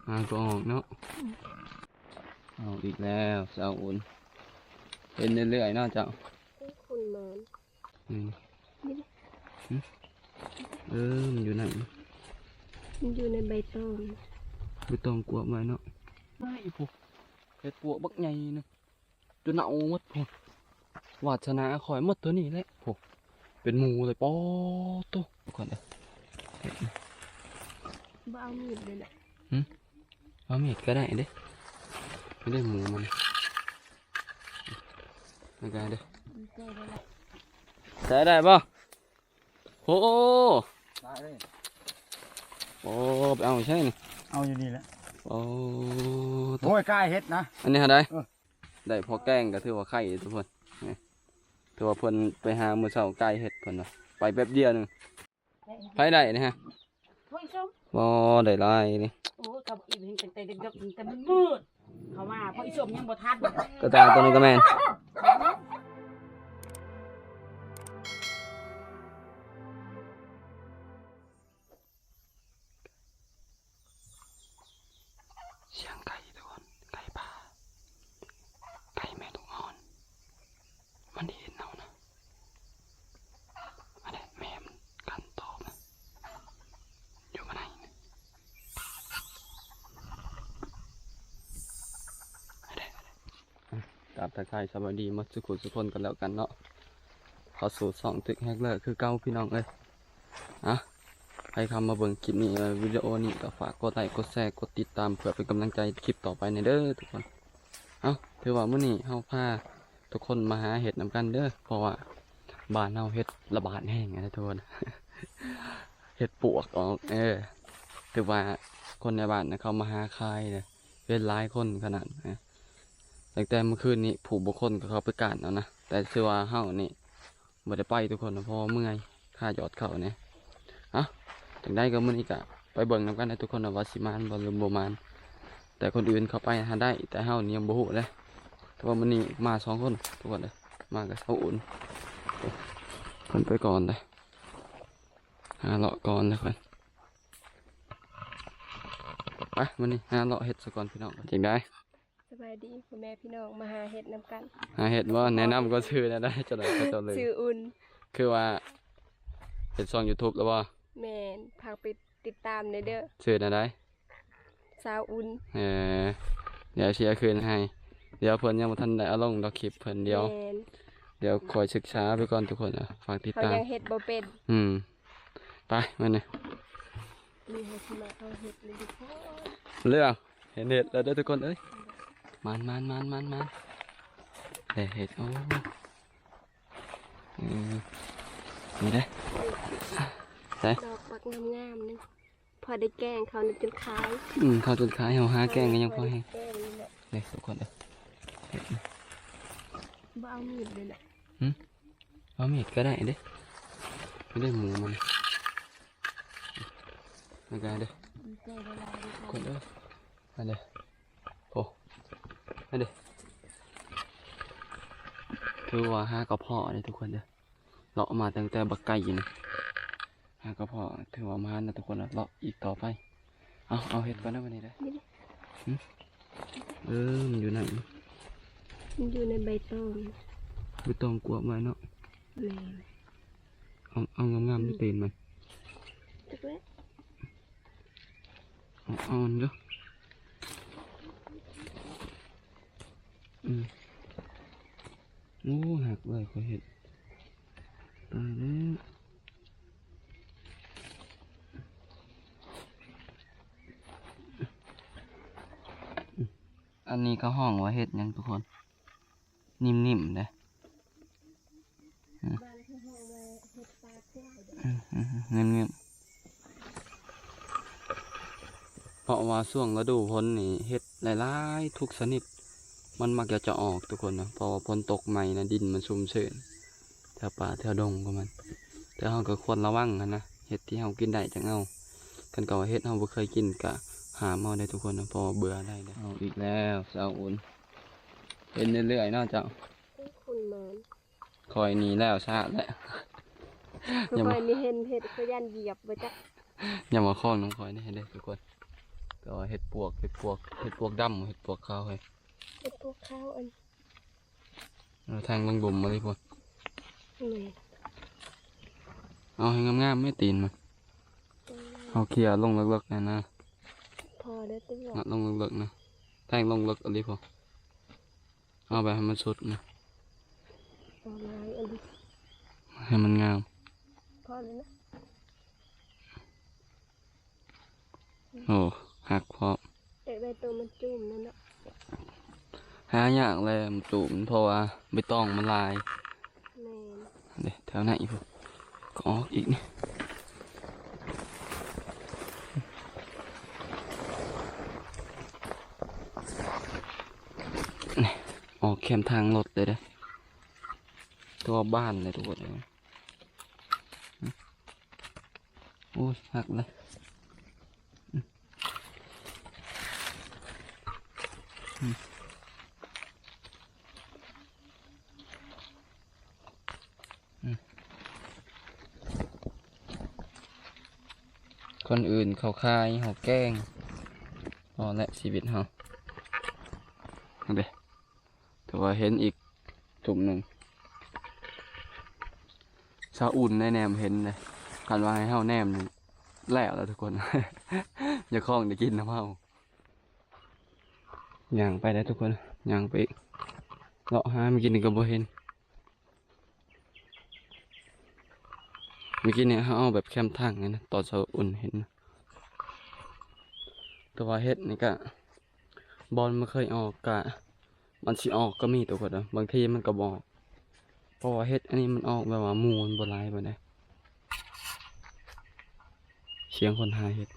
ຫາກໍອອກເນາະ. ອືມ ອອກອີກແລ້ວສາວອຸ່ນ ເຫັນເລື້ອຍໆເນາະເຈົ້າ. ເອີ ຂຸນມານ ນີ້ ນີ້ເດ້ ຫຶ ເອີ ມັນຢູ່ໃນ ມັນຢູ່ໃນໃບຕອງ ໃບຕອງກວບໄວ້ເນາະ. ມາອີກພຸ້ນ ເຫັດປວກບັກໃຫຍ່ໜຶ່ງ ຈົນເນົ່າໝົດພຸ້ນ. ວາດສະໜາຂ້ອຍໝົດເທົ່ານີ້ແຫຼະ ໂອ້ ເປັນໝູເລີຍ. ປາດໂທ້ ກ່ອນເດີ ບໍ່ເອົາມີດເລີຍແຫຼະ. ຫື ເອົາມີດກໍໄດ້ເດ້ ໄປເດີໝູມັນ ໄດ້ເດີ ໃສ່ໄດ້ບໍ່? ໂອ້ ໄດ້ເລີຍ ໂອ້ ໄປເອົາໃສນີ້? ເອົາຢູ່ນີ້ແຫຼະ. ໂອ້ ໂອ້ຍ ກາຍເຫັດນະ ອັນນີ້ຫາໄດ້ ເອີ ໄດ້ພໍແກງກໍຖືວ່າໄຄທຸກຄົນ. ນີ້ ຖືວ່າເພິ່ນໄປຫາມື້ເຊົ້າກາຍເຫັດເພິ່ນວ່າ ໄປແປັບດຽວໜຶ່ງ. ໃຜໄດ້ນີ້ຮະ? ໂອ້ຍ ສົ້ມ ບໍ່ໄດ້ຫຼາຍນີ້. ໂອ້ຍ ເຂົາອີກເຫັນຕັ້ງແຕ່ເດັກໆ ຕັ້ງແຕ່ມັນມືດ ເຂົາມາ ເພາະອີສົ້ມຍັງບໍ່ທັນ ກະຕ່າຕົວນັ້ນກໍແມ່ນ. ສຽງໄກ່ທຸກຄົນ ໄກ່ປ່າ ໄກ່ແມ່ລູກອ່ອນ ມັນເຫັນເຮົານະ. ອັນນີ້ແມ່ມັນກັນຕອບນະ ຢູ່ມາໃນນີ້ ອັນນີ້ ກາບທັກທາຍສະບາຍດີໝົດສູ່ຜູ້ສູ່ຄົນກັນແລ້ວກັນເນາະ ເຂົ້າສູ່ຊ່ອງຕຶກແຮກເລີຄືເກົ່າພີ່ນ້ອງເອີຍ. ອ່ະ ໃຜເຂົ້າມາເບິ່ງຄລິບນີ້ ເອີ ວິດີໂອນີ້ ກໍຝາກກົດໄລ ກົດແຊ ກົດຕິດຕາມ ເພື່ອເປັນກຳລັງໃຈຄລິບຕໍ່ໄປແດ່ເດີທຸກຄົນ. ເອົ້າ ຖືວ່າມື້ນີ້ເຮົາພາທຸກຄົນມາຫາເຫັດນຳກັນເດີ ເພາະວ່າບ້ານເຮົາເຫັດລະບາດແຮງນະທຸກຄົນ ເຫັດປວກອອກ. ເອີ ຖືວ່າຄົນໃນບ້ານນະ ເຂົາມາຫາຄາຍເດີ ເຫັນຫຼາຍຄົນຂະໜາດນະ. ຕັ້ງແຕ່ມື້ຄືນນີ້ຜູ້ບາງຄົນກໍເຂົ້າໄປການເອົານະ ແຕ່ຊື່ວ່າເຮົານີ້ ບໍ່ໄດ້ໄປທຸກຄົນ ເພາະວ່າເມື່ອຍ ຄ່າຢອດເຂົ້ານີ້. ເອົ້າ ຈັ່ງໃດກໍມື້ນີ້ກໍໄປເບິ່ງນຳກັນເດີທຸກຄົນ ວ່າຊິມານບໍ່ ຫຼືບໍ່ມານ. ແຕ່ຄົນອື່ນເຂົາໄປຫາໄດ້ ແຕ່ເຮົານີ້ຍັງບໍ່ຮູ້ເດ້ ເພາະວ່າມື້ນີ້ມາສອງຄົນທຸກຄົນເດີ ມາກັບສາວອຸ່ນ ເພິ່ນໄປກ່ອນເດ້ ຫາເລາະກ່ອນເດີເພິ່ນ. ໄປ ມື້ນີ້ຫາເລາະເຫັດສາກ່ອນພີ່ນ້ອງ. ຈັ່ງໃດ? ສະບາຍດີພໍ່ແມ່ພີ່ນ້ອງ ມາຫາເຫັດນຳກັນ. ຫາເຫັດບໍ່? ແນະນຳກ່ອນ ຊື່ແນວໃດ? ເຈົ້າໃດເຂົາເຈົ້າເລີຍ ຊື່ອຸ່ນ. ຄືວ່າເຮັດຊ່ອງຢູທູບແລ້ວບໍ່? ແມ່ນ ຝາກໄປຕິດຕາມແດ່ເດີ. ຊື່ແນວໃດ? ສາວອຸ່ນ. ເອີ ດຽວຊິເອົາຄືນໃຫ້ ດຽວເພິ່ນຍັງບໍ່ທັນໄດ້ເອົາລົງດອກຄລິບເພິ່ນ ດຽວ ແມ່ນ ດຽວຂ້ອຍສຶກສາໄປກ່ອນທຸກຄົນ ຝາກຕິດຕາມ ເຮົາຍັງເຮັດບໍ່ເປັນ. ອືມ ໄປມື້ນີ້ ນີ້ເຮົາຊິມາເອົາເຫັດນີ້ທຸກຄົນ ເລື່ອງ ເຫັນເຫັດແລ້ວເດີທຸກຄົນເອີຍ ມານໆໆໆ ໄດ້ເຫັດ. ໂອ້ ເອີ ນີ້ເດ້ ໃສ່ ດອກບັກງາມໆ ນີ້ ພໍໄດ້ແກງເຂົ້ານີ້ຈົນຄາຍ. ອືມ ເຂົ້າຈົນຄາຍ ເຮົາຫາແກງກໍຍັງພໍແຮງ ເອີ ນີ້ແຫຼະ ນີ້ທຸກຄົນເອີຍ ເຫັດ ບໍ່ເອົາມີດເລີຍແຫຼະ. ຫຶ ເອົາມີດກໍໄດ້ເດ້ ໄປເດີໝູມັນ ແລ້ວກໍເດີ ຄົນເອີຍ ອັນເດີ ໂອ້ ອັນເດີ ຖືວ່າຫາກໍພໍເດ້ທຸກຄົນເດີ ເລາະມາຕັ້ງແຕ່ບັກໄກນີ້ ຫາກໍພໍ ຖືວ່າມານນະທຸກຄົນ ເລາະອີກຕໍ່ໄປ. ເອົາ ເອົາເຫັດກ່ອນເດີບັດນີ້ເດີ ນີ້ເດ້ ຫຶ ເອີ ມັນຢູ່ໃນ ມັນຢູ່ໃນໃບຕອງ ໃບຕອງກວບໄວ້ເນາະ. ແມ່ນ ເອົາ ເອົາງາມໆ ຢູ່ຕີນມັນ ຈັກແຫຼະ ເອົາ ເອົາເດີ ອືມ ໂອ້ ຫັກເລີຍ ຂ້ອຍເຫັດ ຕາຍແລ້ວ. ອັນນີ້ເຂົາຮ້ອງວ່າເຫັດຫຍັງທຸກຄົນ? ນິ້ມໆເດ້ ອືມ ອື້ມໆ ເພາະວ່າຊ່ວງລະດູຝົນນີ້ເຫັດຫຼາຍໆ ທຸກຊະນິດ ມັນມັກຈະ ຈະອອກທຸກຄົນນະ ເພາະວ່າຝົນຕົກໃໝ່ນະ ດິນມັນຊຸ່ມຊື່ນ ແຖວປ່າແຖວດົງຂອງມັນ ແຕ່ເຮົາກໍຄວນລະວັງຫັ້ນນະ ເຫັດທີ່ເຮົາກິນໄດ້ຈັ່ງເອົາ ຄັນກໍວ່າເຫັດເຮົາບໍ່ເຄີຍກິນກໍຫ້າມເອົາໄດ້ທຸກຄົນນະ ເພາະວ່າເບື່ອໄດ້ເດ້. ເອົາອີກແລ້ວສາວອຸ່ນ ເຫັນເລື້ອຍໆເນາະເຈົ້າ. ໂອ້ຍ ຂຸນມານ ຂ້ອຍນີ້ແລ້ວຊາແຫຼະ ຂ້ອຍນີ້ເຫັນເຫັດ ຂ້ອຍຢ້ານຢຽບບໍ່ຈັກ ຢ່າມາຄ້ອງນຳຂ້ອຍເດ້ ເຫັນເດ້ທຸກຄົນ ໂຕ ແຕ່ວ່າເຫັດປວກ ເຫັດປວກ ເຫັດປວກດຳ ເຫັດປວກຂາວເຮີ້ຍ ເຫັດປວກຂາວອັນ ເອີ ແທງລົງລຸ່ມມາເລີຍພຸ້ນ ແມ່ນ ເອົາໃຫ້ງາມໆ ແມ່ຕີນມັນ ອືມ ເຮົາເຄຍລົງເລິກໆ ແນ່ນະ ພໍແລ້ວຕິ ເນາະ ລົງເລິກໆ ນະ ແທງລົງເລິກອີ່ຫຼີພຸ້ນ ເອົາແບບໃຫ້ມັນສຸດນະ ເອົາຫຼາຍອັນນີ້ ໃຫ້ມັນງາມ ພໍແລ້ວນະ ໂອ້ ຫັກພ້ອມ ຢາກໄດ້ໂຕມັນຈູ້ມນັ້ນເນາະ ຫາຍາກແຫຼະມັນຈູ້ມ ເພາະວ່າໃບຕອງມັນຫຼາຍ ແມ່ນ ເດ້ ແຖວໃນພຸ້ນ ກໍອອກອີກນີ້ ນີ້ ອອກແຄມທາງລົດເລີຍເດ້ ຕົວບານເລີຍທຸກຄົນເອີຍ ໂອ້ຍ ຫັກເລີຍ ຄົນອື່ນເຂົາຂາຍ ເຮົາແກງ ພໍແຫຼະຊີວິດເຮົາ ເດ້ ແຕ່ວ່າເຫັນອີກ ທຸ່ມໜຶ່ງ ຊາວອຸ່ນໄດ້ແນມເຫັນເດ້ ຄັນວ່າໃຫ້ເຮົາແນມນີ້ແລ້ວລະທຸກຄົນ ເຈົ້າຂອງໄດ້ກິນນຳເຮົາ ຍ່າງໄປໄດ້ທຸກຄົນ ຍ່າງໄປເລາະຫາ ມື້ກີ້ນີ້ກໍບໍ່ເຫັນ ມື້ກີ້ນີ້ເຮົາເອົາແບບແຄມທາງນີ້ນະ ຕອນຊາວອຸ່ນເຫັນນະ ແຕ່ວ່າເຫັດນີ້ກະ ບ່ອນມັນເຄີຍອອກກະ ມັນຊິອອກກໍມີທຸກຄົນເອີຍ ບາງທີມັນກໍບໍ່ອອກ ເພາະວ່າເຫັດອັນນີ້ມັນອອກແບບວ່າໝູ່ມັນບໍ່ຫຼາຍປານໃດ ສຽງຄົນຫາເຫັດ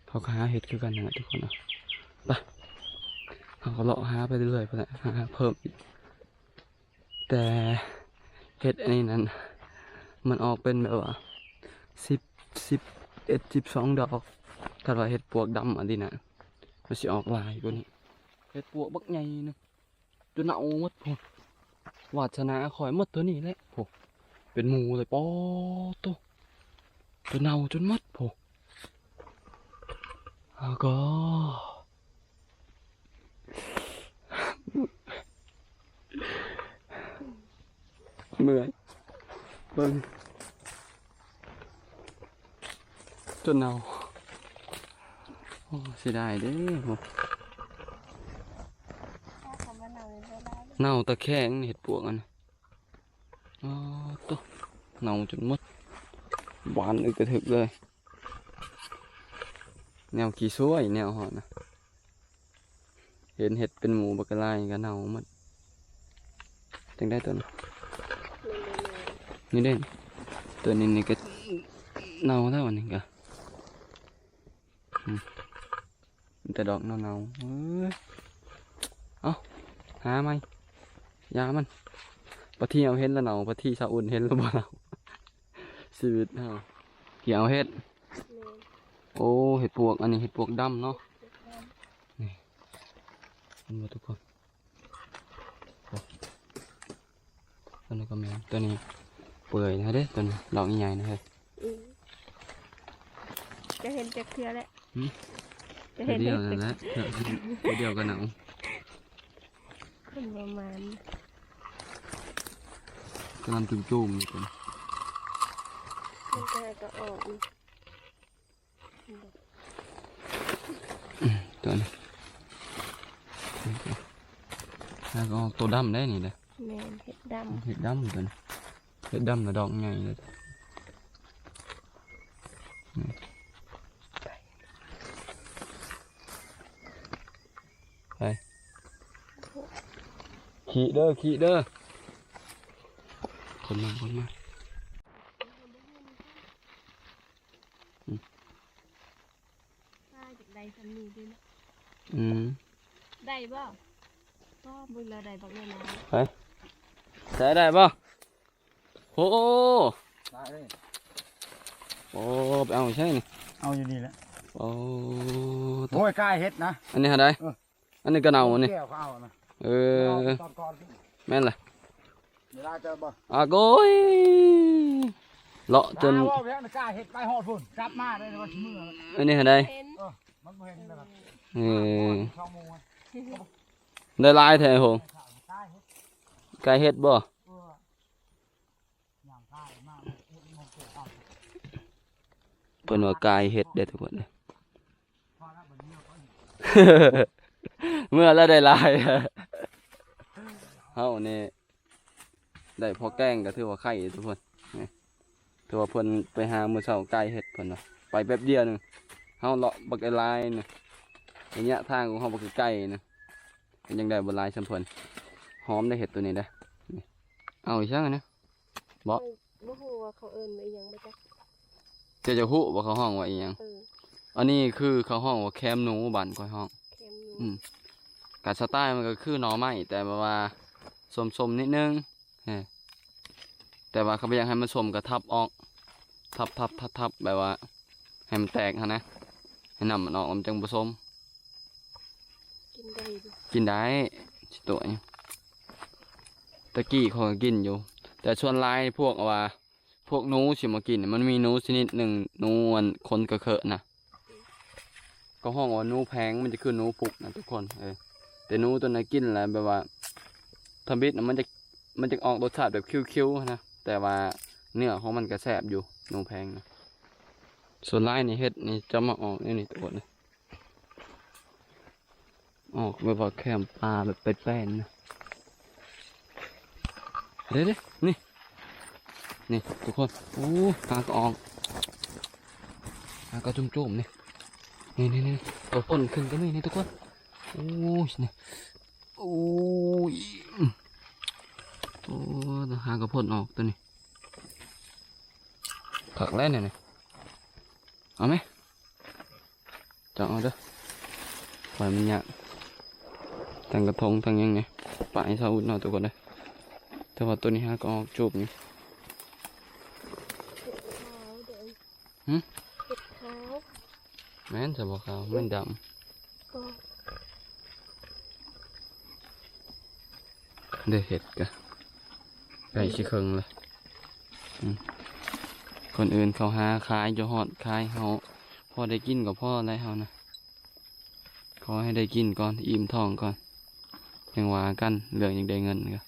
ເຂົາກໍຫາເຫັດຄືກັນຫັ້ນແຫຼະທຸກຄົນເອີຍ ໄປ ເຮົາກໍເລາະຫາໄປເລື້ອຍໆ ພຸ້ນແຫຼະ ຫາເພີ່ມອີກ ແຕ່ເຫັດອັນນີ້ນັ້ນ ມັນອອກເປັນແບບວ່າ ສິບ ສິບເອັດ ສິບສອງດອກ ຄັນວ່າເຫັດປວກດຳອັນນີ້ນະ ມັນຊິອອກຫຼາຍກວ່ານີ້ ເຫັດປວກບັກໃຫຍ່ໜຶ່ງ ຈົນເນົ່າໝົດພຸ້ນ ວາດສະໜາຂ້ອຍໝົດເທົ່ານີ້ແຫຼະ ໂອ້ ເປັນໝູ່ເລີຍ ປາໂທ້ ຈົນເນົ່າຈົນໝົດພຸ້ນ ອາກໍ ເມື່ອຍ ເບິ່ງ ຈົນເນົ່າ ໂອ້ ເສຍດາຍເດ້ ເນົ່າຕະແຄງເຫັດປວກອັນນີ້ ອໍ ໂຕ ເນົ່າຈົນໝົດ ບານອຶກກະທຶກເລີຍ ແນວຂີ້ຊວຍ ແນວເຮົານະ ເຫັນເຫັດເປັນໝູ່ບັກກະຫຼາຍກະເນົ່າໝົດ ຈັ່ງໃດຕົວນີ້ ນີ້ເດ້ ຕົວນີ້ນີ້ກະເນົ່າແລ້ວ ອັນນີ້ກະ ອືມ ມີແຕ່ດອກເນົ່າໆ ເອີຍ ເອົາ ຫາໃໝ່ ຢ່າມັນ ປາທີເຮົາເຫັນລະເນົ່າ ປາທີຊາວອຸ່ນເຫັນລະບໍ່ເນົ່າ ຊີວິດເຮົາ ກຽວເຫັດ ແມ່ນ ໂອ້ ເຫັດປວກ ອັນນີ້ເຫັດປວກດຳເນາະ ເຫັດດຳ ນີ້ ເຫັນບໍ່ທຸກຄົນ? ໂອ້ ຕົວນີ້ກໍແມ່ນ ຕົວນີ້ເປື່ອຍນະເດ້ ຕົວນີ້ດອກໃຫຍ່ໆນະເຮີ້ຍ ອືມ ຈະເຫັນຈັກເທື່ອແຫຼະ ຫືມ ຈະເຫັນຈັກເທື່ອ ເທື່ອດຽວນັ້ນແຫຼະ ເທື່ອດຽວກໍເນົ່າ ມັນບໍ່ໝານ ກຳລັງຈູມໆຢູ່ຕົວນີ້ ມັນກໍໃຫ້ກໍອອກນີ້ ອືມ ຕົວນີ້ ແລ້ວກໍອອກໂຕດຳໄດ໋ນີ້ເດ້ ແມ່ນ ເຫັດດຳ ເຫັດດຳຕົວນີ້ ເຫັດດຳນະດອກໃຫຍ່ເລີຍ ໄປ ຂີ້ເດີ ຂີ້ເດີ ຄົນມາ ຄົນມາ ອືມ ປ້າຢາກໄດ້ສ່ຳນີ້ເດ້ເນາະ ອືມ ໄດ້ບໍ່? ປ້າເບິ່ງແລ້ວໄດ້ບັກໃຫຍ່ໆ ໄປ ໃສ່ໄດ້ບໍ່? ໂອ້ ໄດ້ເລີຍ ໂອ້ ໄປເອົາໃສນີ້? ເອົາຢູ່ນີ້ແຫຼະ ໂອ້ ໂອ້ຍ ກ້າເຫັດນະ ອັນນີ້ຫາໄດ້ ເອີ ອັນນີ້ກະເນົ່ານີ້ ແກ້ວເຂົາເອົານະ ເອີ ແມ່ນລະ ເວລາເຈົ້າບໍ່ ອາໂກຍ ເລາະຈົນ ເວົ້າແລ້ວນະ ກ້າເຫັດໄປຮອດພຸ້ນ ກັບມາໄດ້ວ່າຊິເມືອ ອັນນີ້ຫາໄດ້ ເຫັນ ເອີ ເອີ ໄດ້ຫຼາຍແທ້ໂຫ ກາຍເຫັດບໍ່? ເພິ່ນວ່າກາຍເຫັດເດ້ທຸກຄົນເດ້ ເມື່ອລະໄດ້ຫຼາຍ ເຮົານີ້ໄດ້ພໍແກງກໍຖືວ່າໄຄທຸກຄົນ ຖືວ່າເພິ່ນໄປຫາມື້ເຊົ້າກາຍເຫັດເພິ່ນວ່າ ໄປແປັບດຽວໜຶ່ງ ເຮົາເລາະບັກຫຼາຍໆ ນະ ໄລຍະທາງຂອງເຮົາບັກໄກໆ ນະ ກໍຍັງໄດ້ບໍ່ຫຼາຍສ່ຳເພິ່ນ ຫອມໄດ້ເຫັດໂຕນີ້ເດ້ ເອົາອີກຊະນະ ບໍ່ ບໍ່ຮູ້ວ່າເຂົາເອີ້ນວ່າອີ່ຫຍັງບໍ່ຈັກ ເຈົ້າຈະຮູ້ບໍ່ເຂົາຮ້ອງວ່າອີ່ຫຍັງ? ເອີ ອັນນີ້ຄືເຂົາຮ້ອງວ່າແຄມໜູ ບ້ານຂ້ອຍຮ້ອງ ແຄມໜູ ອືມ ກະສະໄຕລ໌ມັນກໍຄືໜໍ່ໄມ້ ແຕ່ແບບວ່າສົ້ມໆ ນິດໜຶ່ງ ເອີ ແຕ່ວ່າຄັນບໍ່ຢາກໃຫ້ມັນສົ້ມກໍທັບອອກ ທັບໆໆໆ ແບບວ່າໃຫ້ມັນແຕກຫັ້ນນະ ໃຫ້ນ້ຳມັນອອກ ມັນຈັ່ງບໍ່ສົ້ມ ກິນໄດ້ຢູ່ ກິນໄດ້ ຊິຕົວະຫຍັງ ແຕ່ກີ້ຂ້ອຍກໍກິນຢູ່ ແຕ່ສ່ວນຫຼາຍພວກວ່າ ພວກໜູຊິມາກິນ ມັນມີໜູຊະນິດໜຶ່ງ ໜູອັນຂົນເຄາະໆ ນະ ເຂົາຮ້ອງວ່າໜູແພງ ມັນຈະຄືໜູປຸກນະທຸກຄົນ ເອີ ແຕ່ໜູຕົວນັ້ນກິນແລ້ວແບບວ່າ ທຳອິດນະ ມັນຈະ ມັນຈະອອກລົດຊາດແບບຄິວໆ ນະ ແຕ່ວ່າເນື້ອຂອງມັນກໍແຊບຢູ່ ໜູແພງນະ ສ່ວນຫຼາຍນີ້ເຫັດນີ້ຈະມາອອກແນວນີ້ທຸກຄົນ ອອກແບບວ່າແຄມປ່າແບບແປນໆ ນະ ເດ້ໆ ນີ້ ນີ້ທຸກຄົນ ໂອ້ ຫາກໍອອກ ຫາກໍຈຸ້ມໆ ນີ້ ນີ້ໆໆ ຕົວພົ້ນຂຶ້ນກໍມີນີ້ທຸກຄົນ ໂອ້ຍ ນີ້ ໂອ້ຍ ໂອ້ ຫາກໍພົ້ນອອກຕົວນີ້ ຄັກແລ້ວນີ້ ເອົາໄໝ? ເຈົ້າເອົາເດີ ຂ້ອຍມັນຍາກ ທັງກະທົງທັງຫຍັງນີ້ ປະໃຫ້ຊາວອຸດເນາະທຸກຄົນເດີ ແຕ່ວ່າໂຕນີ້ຫາກໍອອກຈູບນີ້ ເຫັດຂາວເດີ ຫຶ? ເຫັດຂາວ ແມ່ນຊະບໍ່ຂາວ ແມ່ນດຳ ກໍ ໄດ້ເຫັດກະໃກ້ຊິເຄິ່ງລະ ອືມ ຄົນອື່ນເຂົາຫາຂາຍຢູ່ຮອດຂາຍ ເຮົາພໍໄດ້ກິນກໍພໍແລ້ວເຮົານະ ຂໍໃຫ້ໄດ້ກິນກ່ອນ ອີ່ມທ້ອງກ່ອນ ຈັ່ງວ່າກັນ ເລື່ອງຢາກໄດ້ເງິນກະ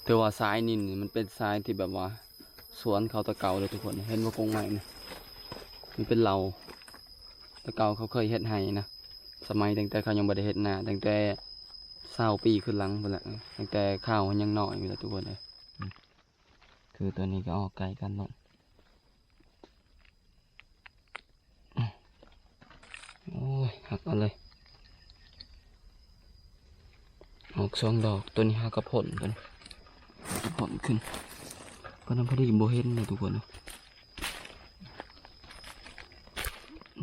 ແຕ່ວ່າຊາຍນີ້ນີ້ ມັນເປັນຊາຍທີ່ແບບວ່າ ສວນເຂົາແຕ່ເກົ່າເດີທຸກຄົນ ເຫັນບໍ່ ກົງໄມ້ນີ້ ມັນເປັນເຫຼົ່າ ແຕ່ເກົ່າເຂົາເຄີຍເຮັດໄຮ່ນະ ສະໄໝຕັ້ງແຕ່ເຂົາຍັງບໍ່ໄດ້ເຮັດນາ ຕັ້ງແຕ່ຊາວປີຂຶ້ນຫຼັງພຸ້ນແຫຼະ ຕັ້ງແຕ່ຂ້າວເຮົາຍັງນ້ອຍພຸ້ນແຫຼະທຸກຄົນເອີຍ ອືມ ຄືຕົວນີ້ກໍອອກໃກ້ກັນເນາະ ໂອ້ຍ ຫັກເອົາເລີຍ ອອກສອງດອກ ຕົວນີ້ຫາກະພົ້ນ ຕົວນີ້ກະພົ້ນຂຶ້ນ ກໍນຳພໍດີບໍ່ເຫັນເດ້ທຸກຄົນເນາະ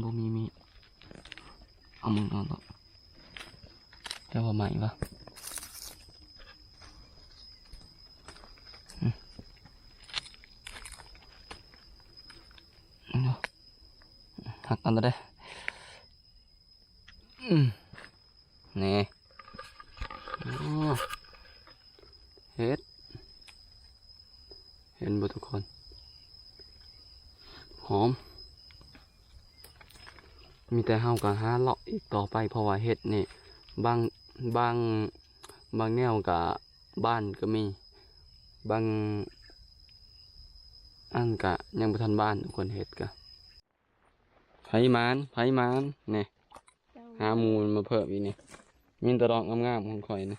ບໍ່ມີມີດ ເອົາມືເອົາເນາະ ແຕ່ວ່າໃໝ່ວະ ອືມ ເນາະ ຫັກເອົາແລ້ວເດ້ ອືມ ນີ້ ໂອ້ ເຫັດ ເຫັນບໍ່ທຸກຄົນ ຫອມ ມີແຕ່ເຮົາກໍຫາເລາະອີກຕໍ່ໄປ ເພາະວ່າເຫັດນີ້ ບາງ ບາງ ບາງແນວກໍບານກໍມີ ບາງອັນກໍຍັງບໍ່ທັນບານ ທຸກຄົນ ເຫັດກໍ ໃຜໝານ ໃຜໝານ ນີ້ ເຈົ້າ ຫາໝູ່ມາເພີ່ມອີກນີ້ ມີແຕ່ດອກງາມໆຂອງຂ້ອຍນີ້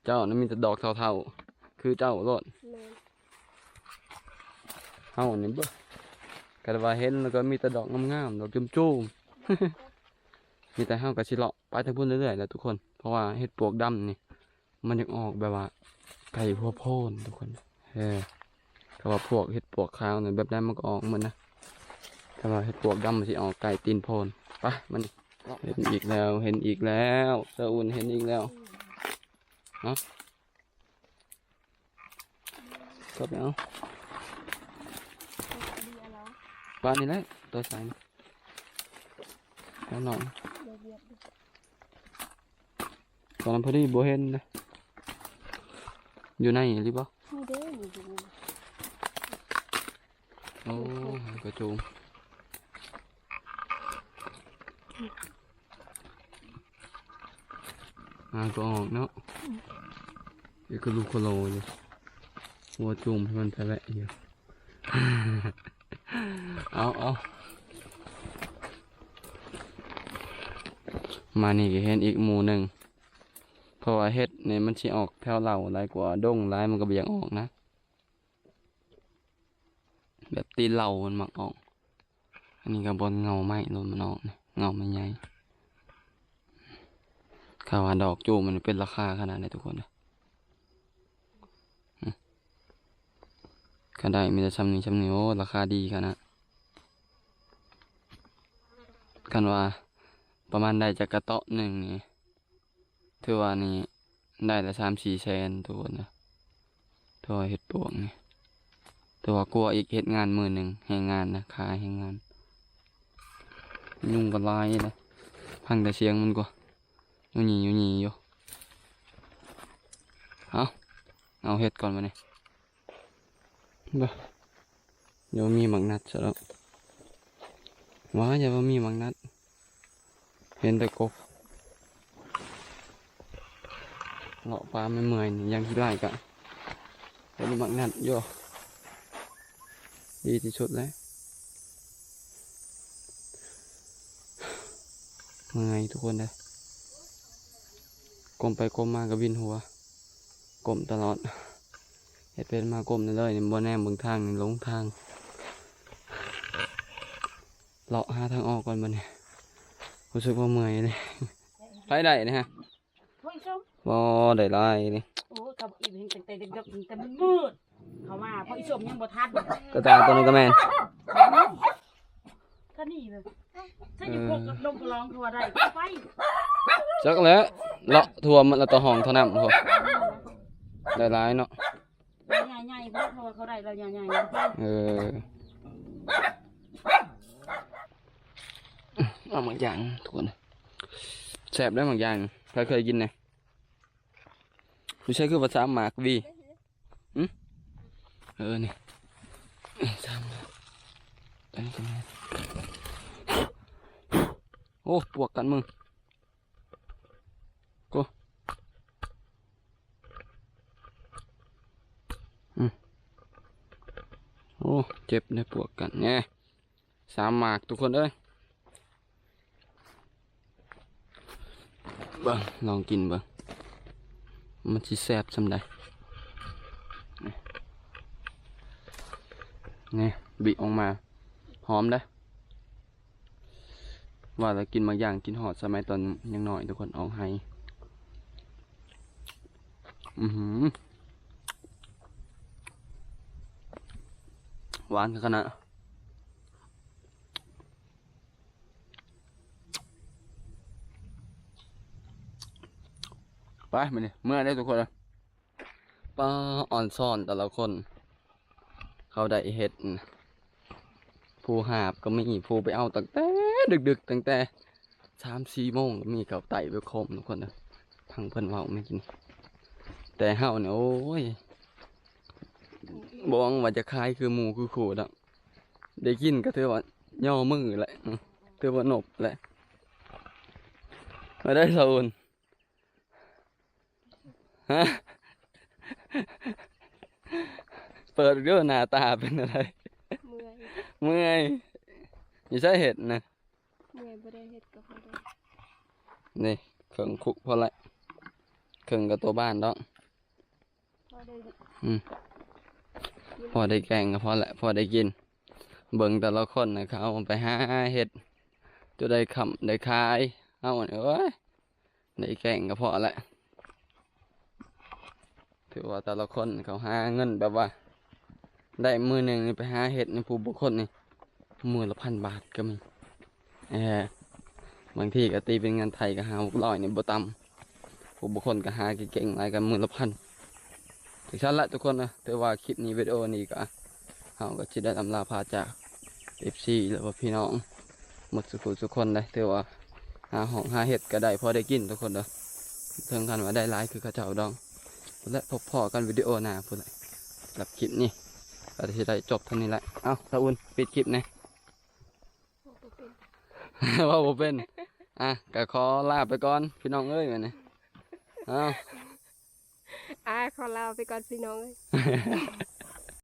ເຈົ້ານະມີແຕ່ດອກເຖົ້າໆ ຄືເຈົ້າໂລດ ແມ່ນ ເຮົານີ້ເບິ່ງ ຄັນວ່າເຫັນແລ້ວກໍມີແຕ່ດອກງາມໆ ດອກຈຸ້ມໆ ມີແຕ່ເຮົາກໍຊິເລາະໄປທາງພຸ້ນເລື້ອຍໆແຫຼະທຸກຄົນ ເພາະວ່າເຫັດປວກດຳນີ້ ມັນຢາກອອກແບບວ່າໃກ້ຫົວໂພນທຸກຄົນ ເອີ ຖ້າວ່າພວກເຫັດປວກຂາວນີ້ ແບບໃດມັນກໍອອກໝົດນະ ຖ້າວ່າເຫັດປວກດຳມັນຊິອອກໃກ້ຕີນໂພນ ໄປ ມັນ ເຫັນອີກແລ້ວ ເຫັນອີກແລ້ວ ສາວອຸ່ນເຫັນອີກແລ້ວ ເອົາ ເຂົ້າໄປເອົາ ປານີ້ແຫຼະ ໂຕໃສນີ້ ປານ້ອຍ ຕອນນັ້ນພໍດີບໍ່ເຫັນນະ ຢູ່ໃນນີ້ບໍ່ ນີ້ເດ້ ນີ້ຢູ່ນີ້ ໂອ້ ກະໂຈມ ຫາກໍອອກເນາະ. ເອີ ກະລູກກະໂລຢູ່. ຫົວຈູມໃຫ້ມັນໄປແວະຢູ່. ເອົາ ເອົາ ມານີ້ກໍເຫັນອີກໝູ່ໜຶ່ງ. ເພາະວ່າເຫັດນີ້ມັນຊິອອກແຖວເຫຼົ່າຫຼາຍກວ່າດົງຫຼາຍ ມັນກໍບໍ່ຢາກອອກນະ. ແບບຕີນເຫຼົ່າມັນມັກອອກ. ອັນນີ້ກໍບ່ອນເຫງົາໄມ້ໂລດມັນອອກນີ້ ເຫງົາໄມ້ໃຫຍ່. ຂ້າວ່າດອກຈູມມັນເປັນລາຄາຂະໜາດໃດທຸກຄົນເດີ. ອື ກໍໄດ້ມີແຕ່ຊ່ຳນີ້ ຊ່ຳນີ້. ໂອ້ ລາຄາດີຂະໜາດ. ຄັນວ່າປະມານໄດ້ຈັກກະເຕາະໜຶ່ງນີ້ ຖືວ່ານີ້ໄດ້ລະສາມສີ່ແສນທຸກຄົນນະ. ຖືວ່າເຫັດປວກນີ້ ຖືວ່າກວ່າອີກເຮັດງານມື້ໜຶ່ງ ແຮງງານນະ ຄ່າແຮງງານ. ຍຸງກໍຫຼາຍເດ້ ຟັງແຕ່ສຽງມັນກໍຍຸງຍິງຍຸງຍິງຢູ່. ເອົາ ເອົາເຫັດກ່ອນບາດນີ້. ບໍ່ ຍັງບໍ່ມີໝາກນັດຊະດອກ. ວ່າຢ່າວ່າມີໝາກນັດ ເຫັນແຕ່ກົບ. ເລາະປ່າເມື່ອຍໆນີ້ ຢ່າງຂີ້ລ້າຍກະເຫັນໝາກນັດຢູ່ ດີທີ່ສຸດແລ້ວ. ເມື່ອຍທຸກຄົນເດີ ກົ້ມໄປກົ້ມມາກໍວິນຫົວ. ກົ້ມຕະຫຼອດ ເຮັດເປັນມາກົ້ມເລີຍນີ້ ບໍ່ແນມເບິ່ງທາງນີ້ ຫຼົງທາງ. ເລາະຫາທາງອອກກ່ອນບັດນີ້ ຮູ້ສຶກວ່າເມື່ອຍເດ້. ໃຜໄດ້ນີ້ຮະ? ພໍ່ອີສົມ. ບໍ່ໄດ້ຫຼາຍນີ້. ໂອ້ຍ ເຂົາອີກເຫັນຕັ້ງແຕ່ເດັກໆ ຕັ້ງແຕ່ມືດໆ ເຂົາມາ ພໍ່ອີສົມຍັງບໍ່ທັນ. ກະຕ່າໂຕນັ້ນກໍແມ່ນ. ກະນີ້ເລີຍ ໃສ່ຢູ່ພວກກັບດົງກະລອງ ເຂົາວ່າໄດ້ໄປ. ຈັກແຫຼະ ເລາະທົ່ວໝົດລະ ຕະຫ້ອງ ຕະນ້ຳພຸ້ນ ໄດ້ຫຼາຍເນາະ. ລາວຍ່າໃຫຍ່ພຸ້ນ ເພາະວ່າເຂົາໄດ້ລາວຍ່າໃຫຍ່. ເອີ ເອົາໝາກຢາງທຸກຄົນ ແຊບເດ້ໝາກຢາງ. ໃຜເຄີຍກິນແດ່? ຢູ່ໃສຄືວ່າສາມໝາກວີ? ຫຶ? ເອີ ນີ້ ນີ້ສາມໝາກ ອັນນີ້ກໍແມ່ນ. ໂອ້ ປວກກັດມຶງ. ໂອ້ ອືມ ໂອ້ ເຈັບໄດ້ປວກກັດແນ່. ສາມໝາກທຸກຄົນເອີຍ. ເບິ່ງ ລອງກິນເບິ່ງ ມັນຊິແຊບສ່ຳໃດ. ນີ້ ບິອອກມາ ຫອມເດ້. ວ່າແລ້ວກິນໝາກຢາງ ຄິດຮອດສະໄໝຕອນຍັງນ້ອຍທຸກຄົນ ອອກໄຮ່. ອືຫື ຫວານຂະໜາດ. ໄປ ມື້ນີ້ເມື່ອເດ້ທຸກຄົນ. ປ້າ ອອນຊອນແຕ່ລະຄົນ ເຂົາໄດ້ເຮັດ. ຜູ້ຫາບກໍມີ ຜູ້ໄປເອົາຕັ້ງແຕ່ດຶກໆ ຕັ້ງແຕ່ສາມສີ່ໂມງກໍມີ ເຂົາໄຕ່ໄປຄົມທຸກຄົນເດີ. ຟັງເພິ່ນເວົ້າແມ່ນກິນ ແຕ່ເຮົານີ້ ໂອ້ຍ ບໍ່ຫວັງວ່າຈະຂາຍຄືໝູ່ຄືຄູ່ດອກ. ໄດ້ກິນກໍຖືວ່າຍໍມືແຫຼະ ອື ຖືວ່ານົບແຫຼະ. ມາໄດ້ສາວອຸ່ນ ຮະ ເປີດດູໜ້າຕາເປັນອະໄລ? ເມື່ອຍ ເມື່ອຍ. ຢູ່ໃສເຮັດນະ? ເມື່ອຍ ບໍ່ໄດ້ເຮັດກໍພໍໄດ້. ນີ້ເຄິ່ງຄຸກພໍແຫຼະ ເຄິ່ງກໍຕົວບ້ານດອກ. ພໍໄດ້ ອືມ ພໍໄດ້ແກງກໍພໍແຫຼະ ພໍໄດ້ກິນ. ເບິ່ງແຕ່ລະຄົນນະ ເຂົາໄປຫາເຮັດ ຈົນໄດ້ຄ່ຳໄດ້ຂາຍ. ເຮົານີ້ ໂອ້ຍ ໄດ້ແກງກໍພໍແຫຼະ. ຖືວ່າແຕ່ລະຄົນເຂົາຫາເງິນແບບວ່າ ໄດ້ມື້ໜຶ່ງນີ້ໄປຫາເຮັດນີ້ ຜູ້ບາງຄົນນີ້ມື້ລະພັນບາດກໍມີ. ເອີ ບາງທີກໍຕີເປັນເງິນໄທກໍຫ້າຫົກຮ້ອຍນີ້ບໍ່ຕ່ຳ. ຜູ້ບາງຄົນກໍຫາເກັ່ງໆຫຼາຍກໍມື້ລະພັນ. ຈັ່ງຊັ້ນລະທຸກຄົນນະ ຖືວ່າຄລິບນີ້ ວິດີໂອນີ້ກໍ ເຮົາກໍຊິໄດ້ລ່ຳລາພາຈາກ ເອັຟຊີ ຫຼືວ່າພີ່ນ້ອງໝົດສູ່ຜູ້ສູ່ຄົນເດ້. ຖືວ່າຫາຮ້ອງຫາເຮັດກໍໄດ້ພໍໄດ້ກິນທຸກຄົນເດີ ເຖິງຂັ້ນວ່າໄດ້ຫຼາຍຄືເຂົາເຈົ້າດອກ. ແລະ ພົບພໍ້ກັນວິດີໂອໜ້າພຸ້ນແຫຼະ. ສຳລັບຄລິບນີ້ກໍຊິໄດ້ຈົບເທົ່ານີ້ແຫຼະ. ເອົ້າ ສາວອຸ່ນ ປິດຄລິບແດ່. ເວົ້າບໍ່ເປັນ. ອ່ະ ກໍຂໍລາໄປກ່ອນພີ່ນ້ອງເອີຍ ມື້ນີ້. ເອົາ ອ່າ ຂໍລາໄປກ່ອນພີ່ນ້ອງເອີຍ.